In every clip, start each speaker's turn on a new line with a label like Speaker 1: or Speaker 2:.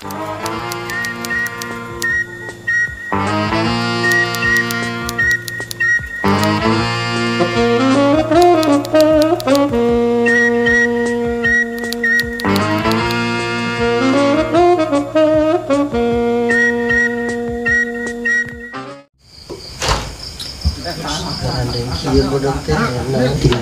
Speaker 1: Iya bodoh teh nanti.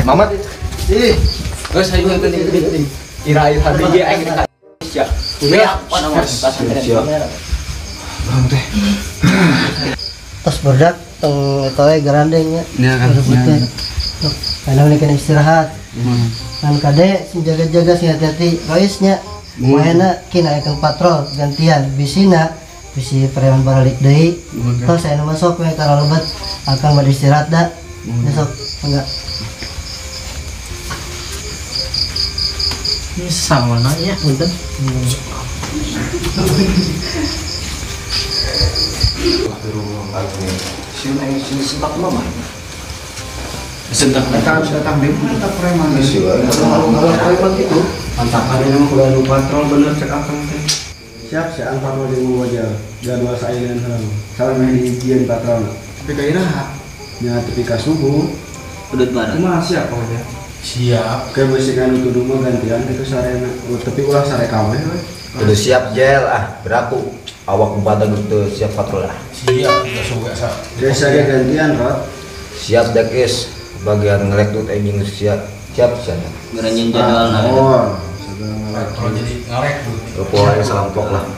Speaker 2: Mamat. Terus ayo penting. Ira HBG aing siap. Siap. Bang teh.
Speaker 1: Tos berdak tong eta we garandeng nya. Kan. Kana kan istirahat. Kan kade sing jaga-jaga sing hati-hati roisnya. Maena kina aya patrol gantian bisina bisi preman baralik deui. Tos aya masuk we ka lebet akang bade istirahat da. Besok enggak.
Speaker 3: Ini sama nanya, punten.
Speaker 2: Sentak datang di mantap preman. Preman itu.
Speaker 4: Mantap ada yang udah patrol bener cek akang teh. Siap sih angkat mau di wajah jadwal saya dan salam. Salam yang diijian patrol. Tapi kayak ya tapi subuh.
Speaker 3: Udah bareng.
Speaker 4: Cuma siap pokoknya.
Speaker 5: Siap.
Speaker 4: Kayak musikan itu dulu gantian itu sarena. Tapi ulah sare kawe we.
Speaker 2: Udah siap jel ah, beraku awak badan udah siap patrol lah.
Speaker 5: Siap, udah suwe sa.
Speaker 4: Desa gantian, Rot.
Speaker 2: Siap dekis bagian ngelek dut anjing siap. Siap siap.
Speaker 3: Ngeranjing jadwal nah.
Speaker 4: Oh, segala ngelek.
Speaker 5: Kalau jadi ngelek dut.
Speaker 2: Pokoknya salampok lah.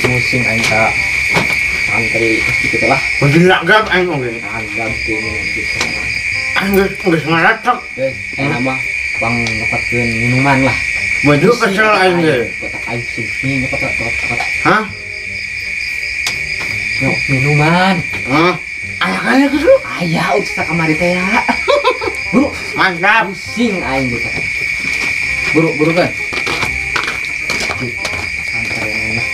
Speaker 6: Musing aing ka santri gitu lah.
Speaker 7: Bener gap aing oge.
Speaker 6: Agak gitu.
Speaker 7: Anggeus geus ngaratok.
Speaker 6: Geus, aing mah bang nyepatkeun minuman lah.
Speaker 7: Baju kesel aing ge.
Speaker 6: Kotak aing sih nyepet kotak.
Speaker 7: Hah?
Speaker 6: Nyok minuman.
Speaker 7: Hah? Aya kana kitu?
Speaker 6: Aya utus kamari teh ya. Buru,
Speaker 7: mantap.
Speaker 6: Pusing aing ge. Buru, buru kan. Santai lah.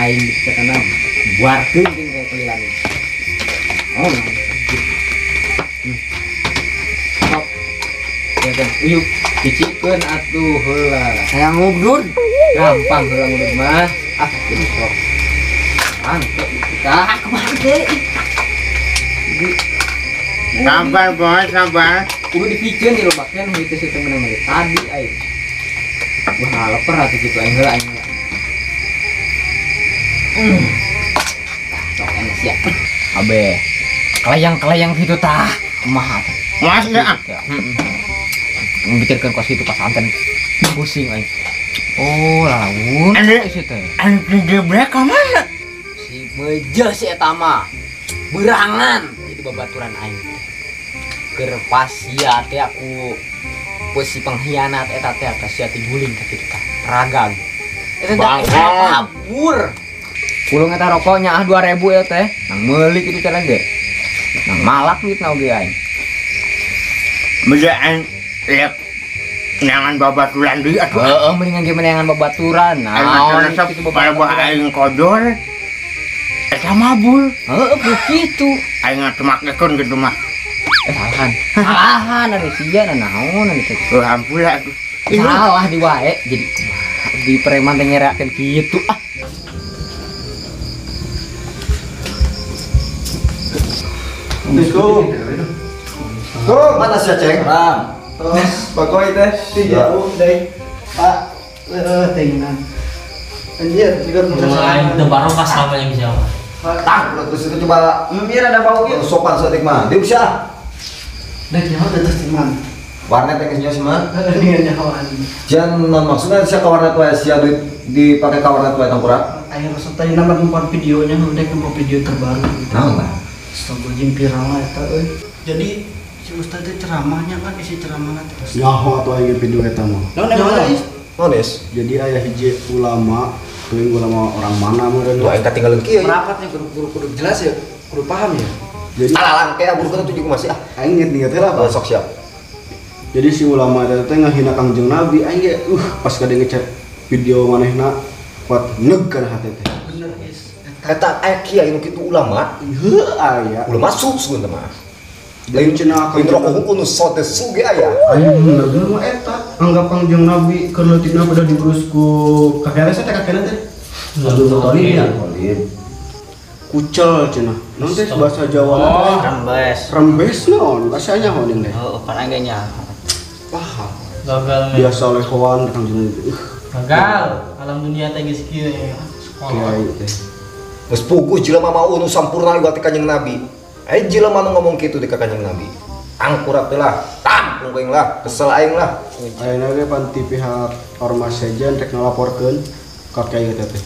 Speaker 6: Aing bisa kana buarkeun jeung kayak kelilan. Oh. Uyuk dicikeun atuh heula.
Speaker 7: Hayang ngubdur.
Speaker 6: Gampang heula ngubdur mah. Ah, jadi sok. Mantap kita kumaha teh.
Speaker 7: Sabar, bos, sabar.
Speaker 6: Kudu dipikeun di loba keneh ieu teh menang dari tadi aing. Wah, leper atuh kitu aing heula aing. Sok enak sia. Abe. Kelayang-kelayang kitu tah. Kumaha teh?
Speaker 7: Mas ya.
Speaker 6: Heeh. Mikirkan kos itu pasantren pusing aing. Oh, laun si teh.
Speaker 7: Anu gebrek ka mana?
Speaker 6: Si beje si eta mah. Berangan jadi babaturan aing teh. Keur pas sia teh aku si pengkhianat eta teh ka sia tiguling ka kitu tah. Ragag. Eta teh kabur. Pulung eta rokoknya ah 2000 ya teh. Nang meuli kitu cara ge. Nang malak duitna oge aing.
Speaker 7: Beje aing lihat nyangan babaturan deui atuh.
Speaker 6: Heeh, mendingan ge menangan babaturan. Naon
Speaker 7: kitu babaturan aing kodor. Eta mabul.
Speaker 6: Heeh, begitu.
Speaker 7: Aing ngatumakeun kitu mah.
Speaker 6: Salahan. Salahan ari sia naon ari teh.
Speaker 7: Oh, hampura atuh.
Speaker 6: Salah di wae jadi kumaha di preman teh nyerakeun kitu ah.
Speaker 4: Assalamualaikum.
Speaker 2: Kok mana sih Ceng?
Speaker 4: Bang. Terus bagoy teh jauh deui. Pak, heueuh tingnan. Anjir, juga
Speaker 3: mulai teu barokah sama yang bisa mah.
Speaker 2: Tah, terus itu coba
Speaker 4: mir ada bau ieu.
Speaker 2: Sopan saeutik mah. Diuk sia.
Speaker 4: Dek nyaho teh terus mah.
Speaker 2: Warnet teh geus nyaho mah.
Speaker 4: Dengan nyahoan.
Speaker 2: Jangan non maksudna sia ka warnet wae sia duit dipake ka warnet wae tangkura.
Speaker 4: Aya resep tadi nama nempon videonya udah nempon video terbaru.
Speaker 2: Naon lah?
Speaker 4: Astagfirullahaladzim viral lah eta euy. Jadi si ustaz teh ceramahnya kan isi ceramahna teh.
Speaker 8: Nyaho atuh aing video eta mah.
Speaker 4: Naon emang?
Speaker 8: Nonis.
Speaker 4: Jadi aya hiji ulama, teuing ulama orang mana meureun.
Speaker 8: Wah, aing katinggalan kieu.
Speaker 2: Merapatnya kudu jelas ya, kudu paham ya.
Speaker 4: Jadi
Speaker 8: alalang kayak guru tuh juga masih ah.
Speaker 4: Aing inget heula apa?
Speaker 8: Sok siap.
Speaker 4: Jadi si ulama eta teh ngahina Kangjeng Nabi, aing ge pas kade ngecek video manehna kuat neg kana hate teh.
Speaker 1: Bener is.
Speaker 8: Eta aya kiai nu kitu ulama,
Speaker 4: heuh aya.
Speaker 8: Ulama su teh mah.
Speaker 4: Lain cenah
Speaker 8: lain rokok hukum nu sote su ge aya.
Speaker 4: Aing bener mah eta anggap Kangjeng Nabi keur leutikna pada diurus ku kakekna teh kakekna teh. Abdul Muthalib ya. Kucel cenah. Naon teh bahasa Jawa teh?
Speaker 3: Rembes.
Speaker 4: Rembes naon? Bahasanya naon teh?
Speaker 3: Heeh, pan aing ge nya.
Speaker 4: Paham.
Speaker 3: Gagal
Speaker 4: biasa lehoan Kangjeng Nabi.
Speaker 3: Gagal. Alam dunia teh geus kieu ya.
Speaker 4: Kiai teh.
Speaker 8: Geus puguh jelema mau nu sampurna ieu teh Kanjeng Nabi. Aya jelema nu ngomong kitu di ka Kanjeng Nabi. Angkurat teh lah, tampung aing lah, kesel aing lah.
Speaker 4: Ayeuna ge panti pihak ormas sejen rek ngalaporkeun ka kiai teh teh.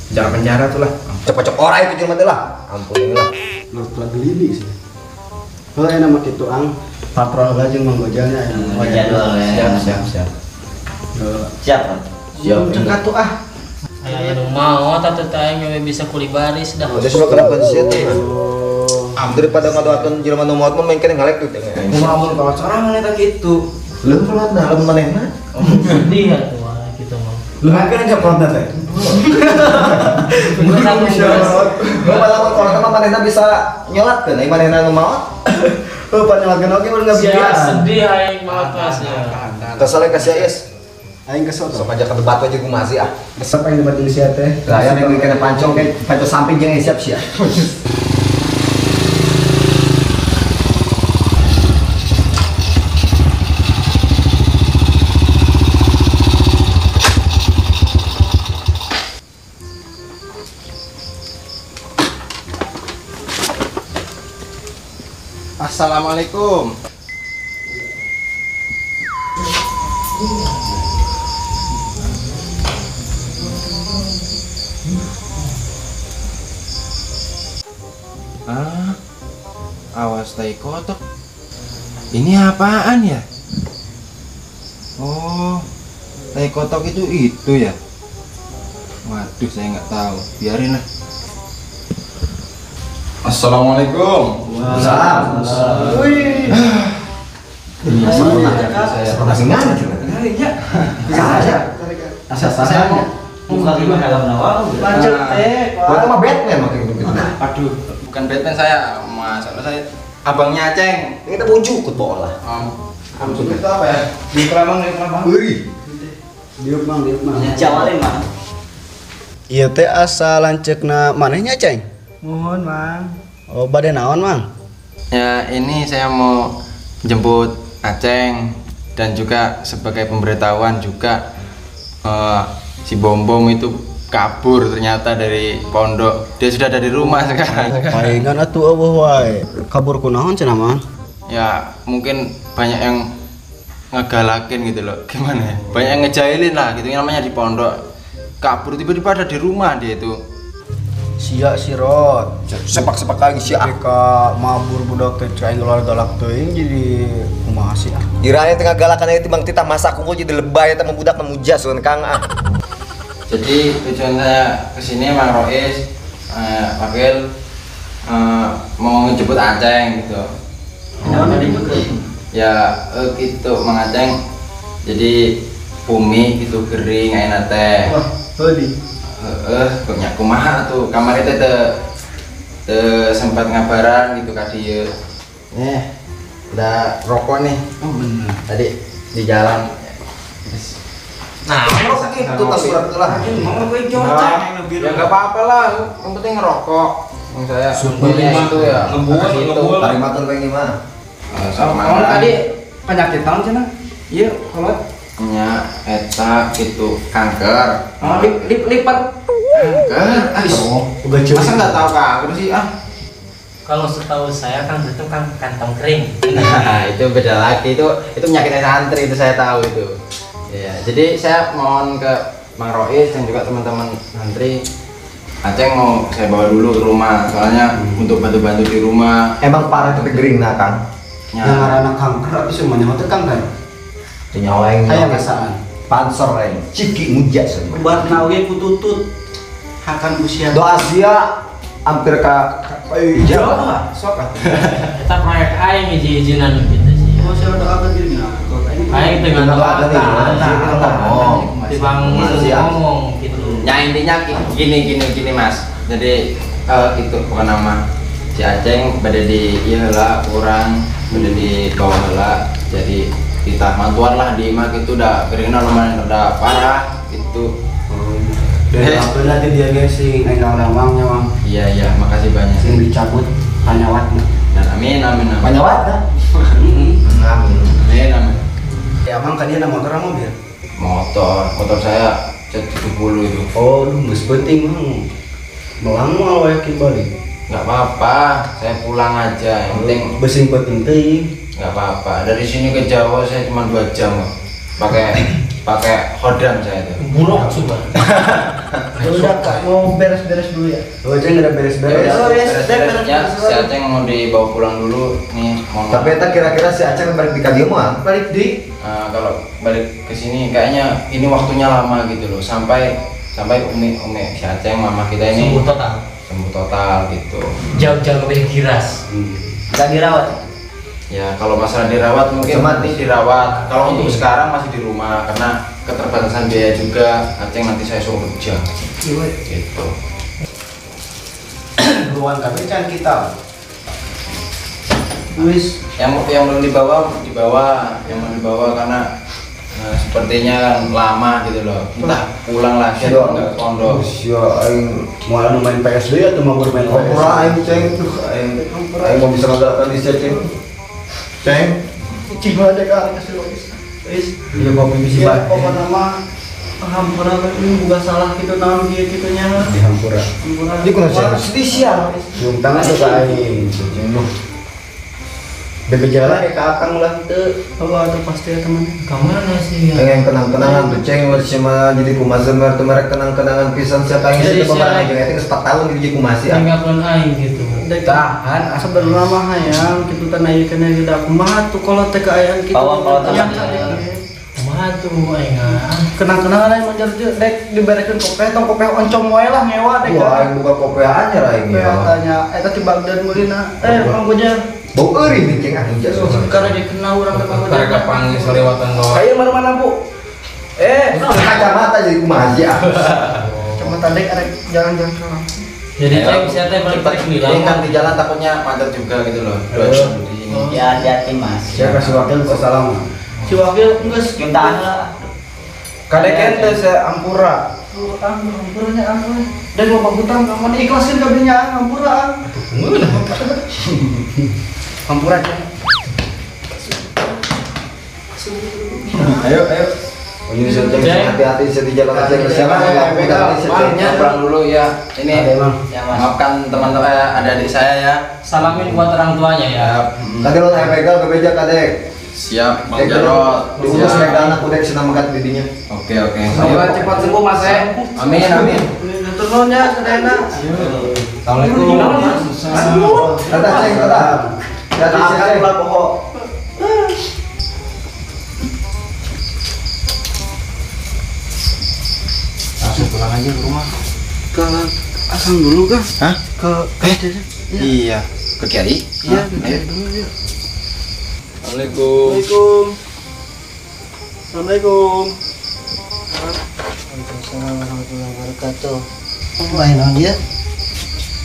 Speaker 2: Penjara penjara tuh lah.
Speaker 8: Cocok ora itu jelema teh lah. Ampun aing lah.
Speaker 4: Menurut gelili sih. Heuh aya nama kitu ang patrol heula jeung Mang Gojal nya.
Speaker 3: Oh jadwal ya.
Speaker 2: Siap siap siap.
Speaker 3: Siap.
Speaker 8: Siap.
Speaker 1: Cengkat tuh ah.
Speaker 3: Aya nu maot atuh teh aing we bisa kuli baris dah.
Speaker 8: Udah sok kenapa sih teh. Daripada ngadoakeun jelema nu maot mah main keneh ngalek tuh teh.
Speaker 2: Kumaha mun kolot sorangan eta kitu.
Speaker 8: Leuh kolotna lamun manehna.
Speaker 3: Sedih atuh mah kitu mah.
Speaker 2: Leuh kan aja kolotna teh.
Speaker 8: Mun lamun kolotna mah manehna bisa nyolatkeun ai manehna nu maot.
Speaker 4: Heuh pan nyolatkeun oge mun ngabiayaan.
Speaker 3: Sedih aing maot mas ya.
Speaker 8: Kesel ka sia Is.
Speaker 4: Aing kesel
Speaker 8: sok aja ke debat aja kumaha sih ah.
Speaker 4: Kesel aing debat jeung sia teh.
Speaker 8: Lah ya nek kena pancong kayak pancong samping jeung siap sia.
Speaker 2: Assalamualaikum. Ah, awas tai kotok. Ini apaan ya? Oh, tai kotok itu ya? Waduh, saya nggak tahu. Biarin lah. Assalamualaikum.
Speaker 8: Waalaikumsalam.
Speaker 2: Wih. Aduh, bukan Batman saya, Mas. Saya abangnya Aceng.
Speaker 8: Kita bujuk ke bola.
Speaker 2: Itu apa ya? Di kelabang, di kelabang.
Speaker 8: Wih.
Speaker 4: Diuk mang, diuk mang.
Speaker 3: Jawalin mang.
Speaker 4: Ieu teh asa lanceukna manehnya, Ceng?
Speaker 1: Mohon, Mang.
Speaker 4: Oh, bade naon, Mang?
Speaker 2: Ya, ini saya mau jemput Aceng dan juga sebagai pemberitahuan juga si Bombom itu kabur ternyata dari pondok. Dia sudah ada di rumah sekarang.
Speaker 4: Palingan atuh eueuh wae. Kabur kunaon cenah, Mang?
Speaker 2: Ya, mungkin banyak yang ngegalakin gitu loh. Gimana ya? Banyak yang ngejailin lah gitu namanya di pondok. Kabur tiba-tiba ada di rumah dia itu.
Speaker 4: Sia sirot
Speaker 8: sepak-sepak lagi sia
Speaker 4: ka mabur budak teh aing galak teuing jadi kumaha sih ah.
Speaker 8: Diraya tengah galakan ieu timbang titah masak unggul jadi lebay eta mah budak memuja sun Kang ah.
Speaker 2: Jadi tujuan saya kesini Mang Rois, Wakil mau ngejemput Aceng gitu. Ya gitu Mang Aceng. Jadi bumi gitu gering ayeuna teh.
Speaker 1: Wah, heuh.
Speaker 2: Kok nya kumaha tuh kamari teh teu sempat ngabaran gitu ka dieu. Nih, udah rokok nih.
Speaker 4: Oh bener.
Speaker 2: Tadi di jalan.
Speaker 8: Nah, rokok itu tas surat lah.
Speaker 2: Ya enggak apa-apa lah, yang penting ngerokok. Yang saya sumbernya itu ya.
Speaker 8: Ngebul, ngebul. Tarima teh gimana?
Speaker 2: Sama.
Speaker 6: Tadi penyakit naon cenah? Ieu kolot.
Speaker 2: Nya eta gitu kanker.
Speaker 6: Oh, lipat
Speaker 2: kanker. Ah, masa nggak tahu kanker sih ah?
Speaker 3: Kalau setahu saya kan itu kan kantong kering.
Speaker 2: Nah, itu beda lagi, itu penyakitnya santri itu saya tahu itu. Ya, jadi saya mohon ke Bang Rois dan juga teman-teman santri, Aceng mau saya bawa dulu ke rumah, soalnya untuk bantu-bantu di rumah.
Speaker 8: Emang parah itu kering nah Kang?
Speaker 4: Ya. Yang ngaranna kanker tapi semuanya mah teh kanker.
Speaker 8: Teu nyawa aing.
Speaker 4: Aya ngasaan.
Speaker 8: Panser aing. Ciki muja sia.
Speaker 4: Barna oge kututut. Hakan usia.
Speaker 8: Doa sia hampir ka Jawa.
Speaker 2: Sok atuh.
Speaker 3: Eta proyek aing hiji-hijinan gitu sih.
Speaker 4: Oh, sia doa ke dirinya.
Speaker 3: Aing teu
Speaker 8: ngomong.
Speaker 3: Dibang ngomong gitu.
Speaker 2: Ya intinya gini Mas. Jadi itu bukan nama si Aceng pada di ieu heula urang pada di bawah heula. Jadi kita mantuan lah di imah gitu udah keringna lumayan rada parah gitu.
Speaker 4: Dari apa nanti dia guys sing aing ramangnya Mang.
Speaker 2: Iya, makasih banyak.
Speaker 4: Sing dicabut panyawatna.
Speaker 2: Dan amin amin amin.
Speaker 8: Panyawatna? Amin.
Speaker 2: Amin amin.
Speaker 4: Ya Mang kan dia motor apa mobil?
Speaker 2: Motor saya C70 itu.
Speaker 4: Oh, lu geus penting Mang. Bawa mau yakin balik.
Speaker 2: Enggak apa-apa, saya pulang aja. Yang penting
Speaker 4: besing penting teuing.
Speaker 2: Enggak apa-apa. Dari sini ke Jawa saya cuma 2 jam kok. Pakai khodam saya itu.
Speaker 3: Bulog coba.
Speaker 1: Udah Kak, mau beres-beres dulu ya.
Speaker 4: Oh, Ceng udah beres-beres.
Speaker 2: Ya, si Aceng mau dibawa pulang dulu nih. Mau.
Speaker 8: Tapi eta kira-kira si Aceng balik di ka dieu mah?
Speaker 1: Balik di
Speaker 2: kalau balik ke sini kayaknya ini waktunya lama gitu loh. Sampai umi si Aceng mama kita ini
Speaker 3: sembuh total.
Speaker 2: Sembuh total gitu.
Speaker 3: Jauh-jauh lebih giras.
Speaker 6: Enggak dirawat.
Speaker 2: Ya kalau masalah dirawat mungkin nanti dirawat. Kalau untuk sekarang masih di rumah karena keterbatasan biaya juga. Aceng nanti saya suruh kerja. Gitu.
Speaker 4: Buruan kabeh can kita.
Speaker 1: Wis
Speaker 2: yang belum dibawa yang belum dibawa karena sepertinya kan lama gitu loh. Entah pulang lagi atau enggak ke pondok.
Speaker 8: Sia aing
Speaker 4: moal anu main PS deui atuh mau bermain PS.
Speaker 8: Hampura aing Ceng tuh aing mau bisa ngagalakan di sia Ceng. Ceng,
Speaker 1: cing ada ka kasih logis.
Speaker 4: Wis, ieu kopi bisi bae.
Speaker 1: Pokona mah hampura ini bukan salah kitu naon kieu kitunya.
Speaker 4: Di hampura.
Speaker 8: Di kuno sia sedih sia.
Speaker 4: Cium tangan tuh ka aing. Ceng. Bebeja lah ka akang ulah teu.
Speaker 1: Oh, atuh pasti ya teman.
Speaker 3: Ka mana sih?
Speaker 8: Pengen kenang-kenangan tuh Ceng sia mah jadi kumaha mer teu merek kenang-kenangan pisan sia ka aing teu babarengan jeung eta geus 4 tahun jadi kumaha sia.
Speaker 3: Tinggalkeun aing gitu.
Speaker 1: Tahan asa sebenarnya mah hayang kitu teh aya kana geus kumaha tuh kolot teh kaayaan kitu.
Speaker 6: Bawa kolot
Speaker 3: kumaha tuh aing ah.
Speaker 1: Kenang-kenangan aing mah dek diberekeun kopeh tong kopeh oncom wae lah ngewa dek.
Speaker 8: Wah aing buka kopeh anyar aing ya.
Speaker 1: Tanya eta ti Bagdad meulina. Mang Gojar.
Speaker 8: Bau euring nih Ceng ah jas.
Speaker 1: Karena ge kenal urang teh Mang Gojar.
Speaker 5: Karena kapanggih salewatan doang.
Speaker 4: Kayak mana-mana Bu.
Speaker 8: Kacamata jadi kumaha sih ah.
Speaker 1: Kacamata dek arek jalan-jalan ka.
Speaker 3: Jadi Ceng, saya teh balik tarik
Speaker 2: Ini kan di jalan takutnya macet juga gitu loh. 2 jam di sini.
Speaker 6: Ya hati-hati Mas.
Speaker 4: Saya kasih wakil salam.
Speaker 1: Si wakil geus
Speaker 6: cium tangan lah.
Speaker 4: Kadek ente saya ampura.
Speaker 1: Ampuranya ampura. Dan loba hutang kamu ikhlasin kabehnya ampura. Ampura aja.
Speaker 2: Ayo ayo.
Speaker 8: Hati-hati di jalan aja siapa
Speaker 2: pulang dulu ya. Ini maafkan teman-teman ada adik saya ya.
Speaker 3: Salamin buat orang tuanya ya.
Speaker 8: Tadi lo naik begal ke beja kadek.
Speaker 2: Siap Bang Jarot.
Speaker 8: Diurus begal anak udah senang megat didinya.
Speaker 2: Oke oke.
Speaker 6: Semoga cepat sembuh Mas ya.
Speaker 2: Amin amin.
Speaker 1: Turun ya sedena.
Speaker 2: Assalamualaikum.
Speaker 8: Dadah Ceng, dadah. Dadah Ceng.
Speaker 2: Langsung pulang aja ke rumah.
Speaker 1: Ke Asang dulu kah?
Speaker 2: Hah?
Speaker 1: Ke
Speaker 2: Iya. Iya. Ke Kiai?
Speaker 1: Iya, ke Kiai dulu ya.
Speaker 2: Assalamualaikum.
Speaker 1: Assalamualaikum. Assalamualaikum. Waalaikumsalam warahmatullahi wabarakatuh. Wah, naon dia?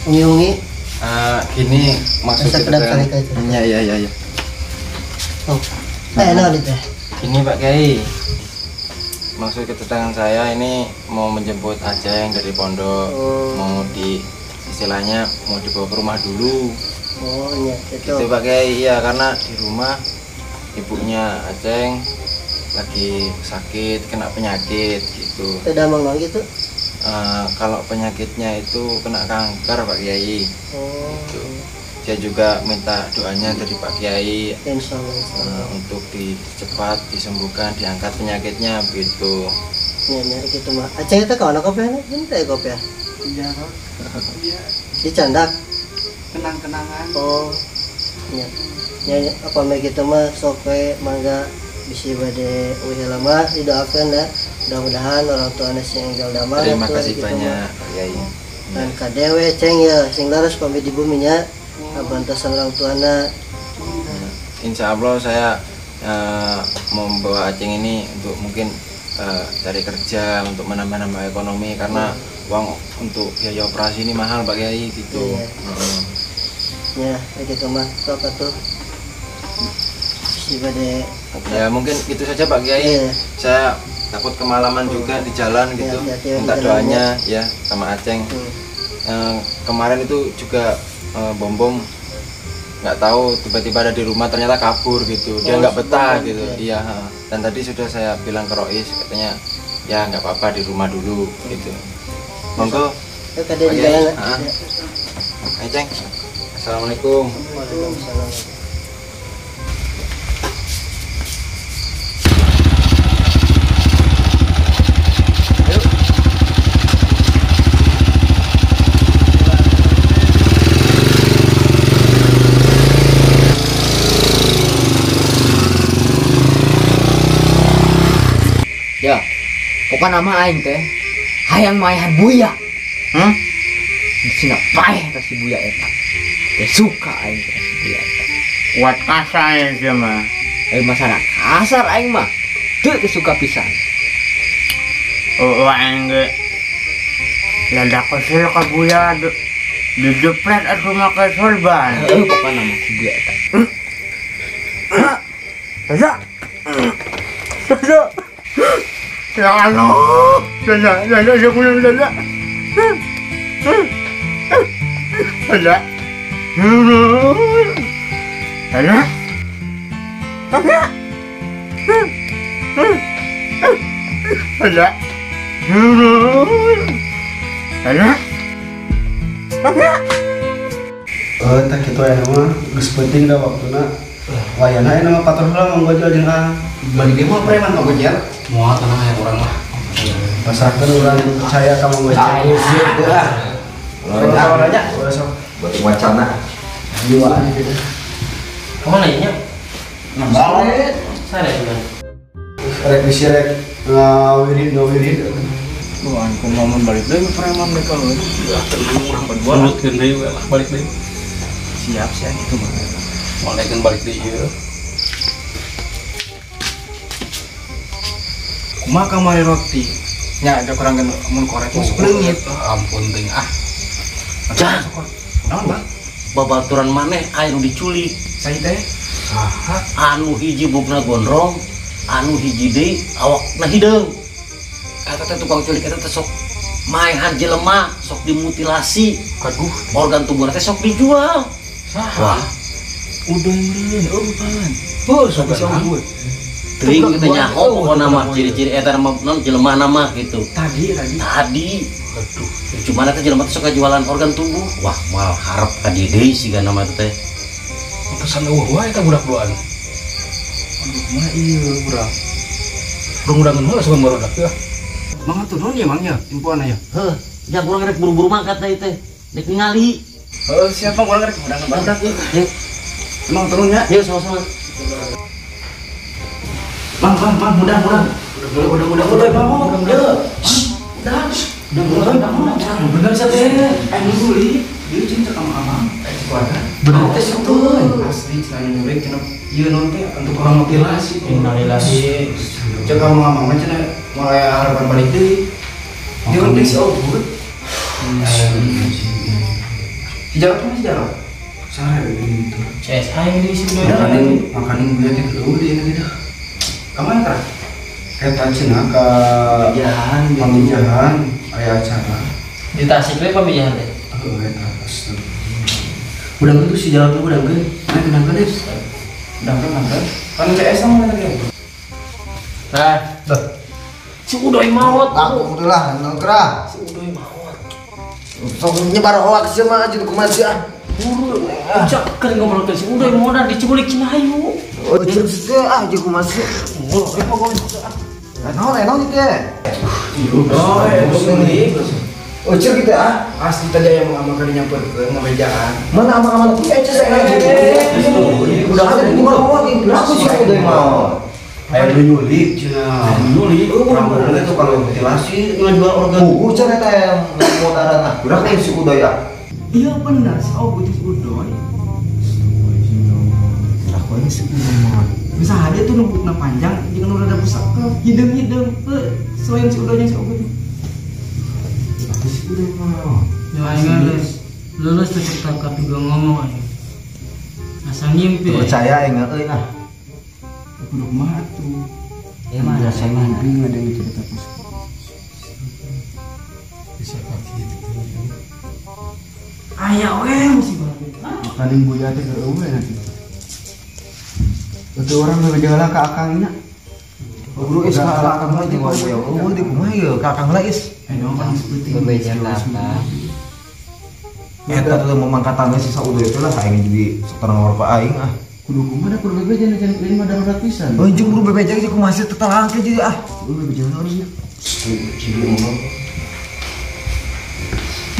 Speaker 1: Ungi-ungi.
Speaker 2: Gini maksud kita. Iya, iya, iya, iya.
Speaker 1: Oh. Naon itu?
Speaker 2: Gini Pak Kiai. Maksud kedatangan saya ini mau menjemput Aceng dari pondok, mau di istilahnya mau dibawa ke rumah dulu.
Speaker 1: Oh iya, gitu.
Speaker 2: Gitu Pak Kiai, iya karena di rumah ibunya Aceng lagi sakit, kena penyakit gitu.
Speaker 1: Tidak mau gitu?
Speaker 2: Kalau penyakitnya itu kena kanker Pak Kiai.
Speaker 1: Oh.
Speaker 2: Gitu. Saya juga minta doanya dari Pak Kiai.
Speaker 1: Insya Allah.
Speaker 2: Untuk cepat disembuhkan, diangkat penyakitnya begitu.
Speaker 1: Ya, ya gitu mah. Aceng itu kawan kopi ya? Ini teh kopi ya? Iya. Iya. Dicandak.
Speaker 4: Kenang-kenangan.
Speaker 1: Oh. Ya. Ya, apa begitu mah sok we mangga Bisi bade uih lama didoakeun ya. Mudah-mudahan orang tuana sing enggal damai.
Speaker 2: Terima kasih banyak Pak Kiai.
Speaker 1: Dan kadewe ceng ya sing laras pamit di bumi nya abantasan orang tuana.
Speaker 2: Insya Allah saya membawa Aceng ini untuk mungkin cari kerja untuk menambah-nambah ekonomi karena uang untuk biaya operasi ini mahal Pak Kiai gitu.
Speaker 1: Iya. Ya, begitu mah. Sok atuh.
Speaker 2: Ya mungkin itu saja Pak Kiai.
Speaker 1: Iya.
Speaker 2: Saya takut kemalaman juga di jalan gitu.
Speaker 1: Ya,
Speaker 2: minta doanya ya sama Aceng. Kemarin itu juga Bom Bom nggak tahu tiba-tiba ada di rumah ternyata kabur gitu. Dia nggak betah gitu. Iya. Dan tadi sudah saya bilang ke Rois katanya ya nggak apa-apa di rumah dulu gitu. Monggo.
Speaker 1: Ya, di jalan.
Speaker 2: Aceng. Assalamualaikum.
Speaker 1: Waalaikumsalam.
Speaker 6: Ya, pokoknya nama aing teh hayang maehan Buya.
Speaker 7: Hmm?
Speaker 6: Di sini paeh eta si Buya eta. Teh suka aing teh si Buya eta.
Speaker 7: Kuat kasar aja mah.
Speaker 6: Masalah kasar aing mah. Teu teu suka pisan.
Speaker 7: Oh, aing ge lada kesel ka Buya dijepret atuh make sorban.
Speaker 6: Heuh, pokoknya nama si Buya eta.
Speaker 7: Dadah. Dadah. Ya Allah, dadah, dadah, dadah, dadah, dadah, dadah, dadah, dadah, dadah, dadah.
Speaker 4: Tah kitu aya mah geus penting da waktuna. Wayana aya mah patrol heula Mang Gojol jeung ah.
Speaker 5: Balik deui mah preman Mang Gojol.
Speaker 9: Moal tenang aya urang mah.
Speaker 4: Pasrahkeun urang percaya ka Mang Gojol.
Speaker 8: Ayo sieun teh ah.
Speaker 4: Ulah nya, ulah sok.
Speaker 8: Buat wacana.
Speaker 4: Jiwaan gitu.
Speaker 3: Kemana ieu nya?
Speaker 4: Sare.
Speaker 3: Sare juga.
Speaker 4: Rek bisi rek ngawirid ngawirid.
Speaker 9: Wah, kumaha mun balik deui preman deui kalau. Lah terus urang berdua nurutkeun deui we lah balik deui.
Speaker 2: Siap sih gitu mah.
Speaker 9: Moal balik deui ieu.
Speaker 2: Kumaha kamari roti? Nya ada kurang mun korek mah leungit.
Speaker 9: Ampun ting ah.
Speaker 10: Jang.
Speaker 2: Naon, Bang?
Speaker 10: Babaturan maneh aya nu diculik.
Speaker 2: Saya teh.
Speaker 10: Saha? Anu hiji bukna gondrong, anu hiji deui awakna hideung. Eta teh tukang culik eta teh sok maehan jelema, sok dimutilasi.
Speaker 2: Aduh,
Speaker 10: organ tubuhna teh sok dijual.
Speaker 9: Saha?
Speaker 10: Wah.
Speaker 2: Udah meureun, eueuh.
Speaker 10: Heuh, sok teuing kita nyaho pokona mah ciri-ciri eta mah non jelema mah gitu.
Speaker 2: Tadi.
Speaker 10: Tadi. Aduh, cuman eta jelema teh sok jualan organ tubuh. Wah, moal harap ka dieu deui siga nama teh.
Speaker 9: Pesan eueuh wae eta budak duaan. Aduh, kumaha ieu urang. Urang-urangan heula sugan barudak teh.
Speaker 2: Mang atuh nuhun ya Mang nya, infoana ya.
Speaker 10: Heuh, jang urang rek buru-buru mangkat teh teh. Rek ningali.
Speaker 2: Heuh, siapa urang rek udangan barudak ieu.
Speaker 10: Yeuh.
Speaker 2: Mang turun ya.
Speaker 10: Yeuh, sama-sama.
Speaker 2: Bang, bang, bang, udah, udah. Udah, bang, udah. Udah. Bener sih teh. Aing nyulik, dia cinta sama amang, keluarga. Bener teh situ. Asli cenah nyulik cenah ieu non teh untuk orang mutilasi.
Speaker 3: Innalillahi.
Speaker 2: Cek amang amang mah cenah mulai harapan balik deui. Dia teh si Ogut. Si Jarot mah si Jarot.
Speaker 4: Sare gitu.
Speaker 3: CSI di sini.
Speaker 4: Makanin gue teh eueuh deui teh.
Speaker 2: Kamana tah?
Speaker 4: Eta cenah ka Pamijahan aya acara.
Speaker 3: Di Tasik we Pamijahan teh.
Speaker 4: Heuh eta astagfirullah. Udang itu si jalan tuh udang geun. Naik udang geun deh.
Speaker 2: Udang geun mangga. Kan CS sama tadi.
Speaker 3: Nah,
Speaker 8: dah.
Speaker 3: Si Udoy maot.
Speaker 8: Aku kudu lah nongkrah.
Speaker 3: Si Udoy maot.
Speaker 8: Sok nyebar hoax sih mah aja kumaha sih ah.
Speaker 3: Buru. Cak keur ngobrol ke si Udoy maot diculik cenah hayu.
Speaker 8: Oh, jeung teh ah jeung kumaha sih. Oh, ah. Naon teh. Oh, cek gitu ah.
Speaker 2: Asli tadi aya amang kali nyamperkeun ngabejaan.
Speaker 8: Mana amang-amang kieu cek saya. Udah ada di mana aku sih Udoy maot.
Speaker 4: Aya nu nyulik cenah.
Speaker 9: Nyulik.
Speaker 4: Orang itu kalau mutilasi ngajual organ.
Speaker 8: Puguh cenah eta yang modaran ah. Gerak teh si Udoy ah.
Speaker 5: Iya benar si Ogut si Udoy.
Speaker 8: Gerak we si Udoy mah.
Speaker 5: Bisa ada tuh nubukna panjang jeung nu rada busak hideung-hideung selain si Udoy jeung si Ogut.
Speaker 8: Si Udoy mah.
Speaker 3: Ya aing lulus tuh cerita ka ngomong aing. Asa ngimpi.
Speaker 8: Percaya aing euy ah.
Speaker 4: Kudu kumaha tuh.
Speaker 1: Ya mah
Speaker 4: saya ngimpi ada yang cerita pas.
Speaker 9: Bisa kaki itu.
Speaker 5: Aya we musibah.
Speaker 4: Makaning buya teh keur eueuh nanti. Itu orang bebeja ka akang nya.
Speaker 8: Bro is ka akang mah jeung wae eueuh di kumaha ieu ka akang lah is.
Speaker 5: Ayo kan seperti
Speaker 6: bebeja ka akang.
Speaker 8: Eta tuh memangkatan si Saudo itu lah aing jadi seterang warpa aing ah.
Speaker 4: Kudu kumaha da kudu bebeja jangan lain mah darurat pisan.
Speaker 8: Oh jeung kudu bebeja ge kumaha sih tetelang teh jadi ah.
Speaker 4: Kudu bebeja naon nya.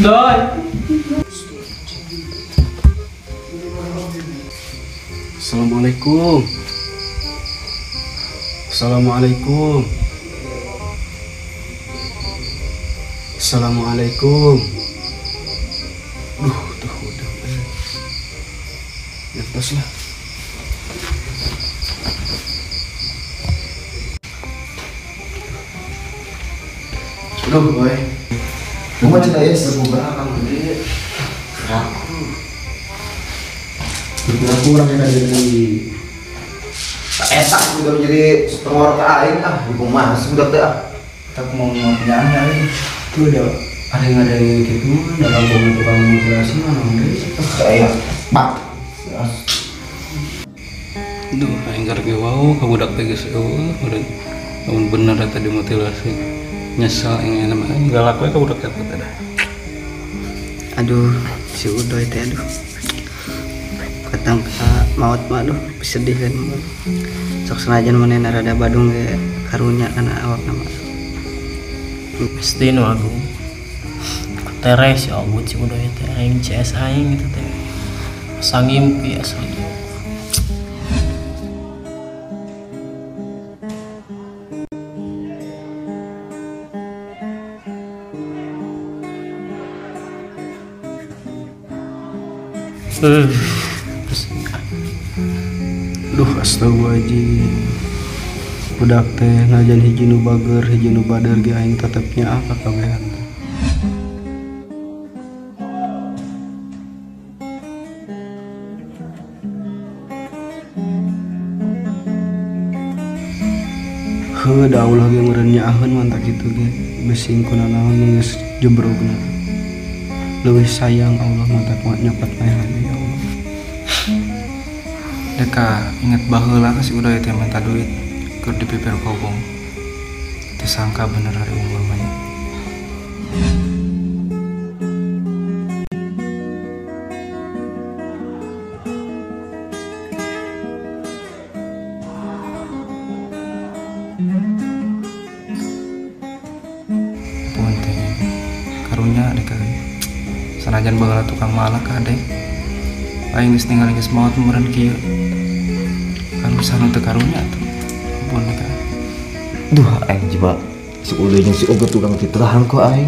Speaker 3: Doy.
Speaker 4: Assalamualaikum. Assalamualaikum. Assalamualaikum. Duh, tuh udah. Ya tos lah. Duh, boy.
Speaker 8: Kumaha cenah is?
Speaker 4: Berbuka akang gede. Aku. Aku orang yang ada di
Speaker 8: eta udah menjadi setengah ke aing ah di kumaha sih budak teh ah.
Speaker 4: Kita mau punya aing. Tuh ada yang ada yang gitu dalam tukang mutilasi mana deui.
Speaker 8: Kayak pak.
Speaker 9: Duh, aing karek ge wau ka budak teh geus eueuh meureun. Lamun bener eta dimutilasi. Nyesal aing mah aing galak we ka budak eta teh dah.
Speaker 1: Aduh, si Udoy teh aduh. Ketang maut mah aduh sedih kan. Sok senajan manehna rada badung ge karunya kana awakna mah.
Speaker 3: Pasti nu agung. Tereh si Ogut si Udoy teh aing CS aing gitu teh. Asa ngimpi asli.
Speaker 4: Duh astagfirullahaladzim. Budak teh najan hiji nu bager hiji nu bader ge aing tetep nyaah ka kabehan. Heuh da Allah ge meureun nyaaheun mantap kitu ge besing kunanaon geus jebrogna. Leuwih sayang Allah mantap nyokot maehan ya Allah.
Speaker 2: Deka inget baheula ka si Udoy teh minta duit keur dipipir kobong. Teu sangka bener hari unggul mah. Punten teh karunya deka sanajan baheula tukang malak kade. Aing geus ningali geus maot meureun kieu. Karusan teu karunya tuh. Ampun ka.
Speaker 8: Duh aing coba si Udoy jeung si Ogut tukang diterahan ku aing.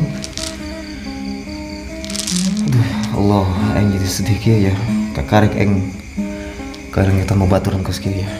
Speaker 8: Aduh Allah aing jadi sedih kieu ya. Kakarek aing kareng eta mah baturan kos kieu ya.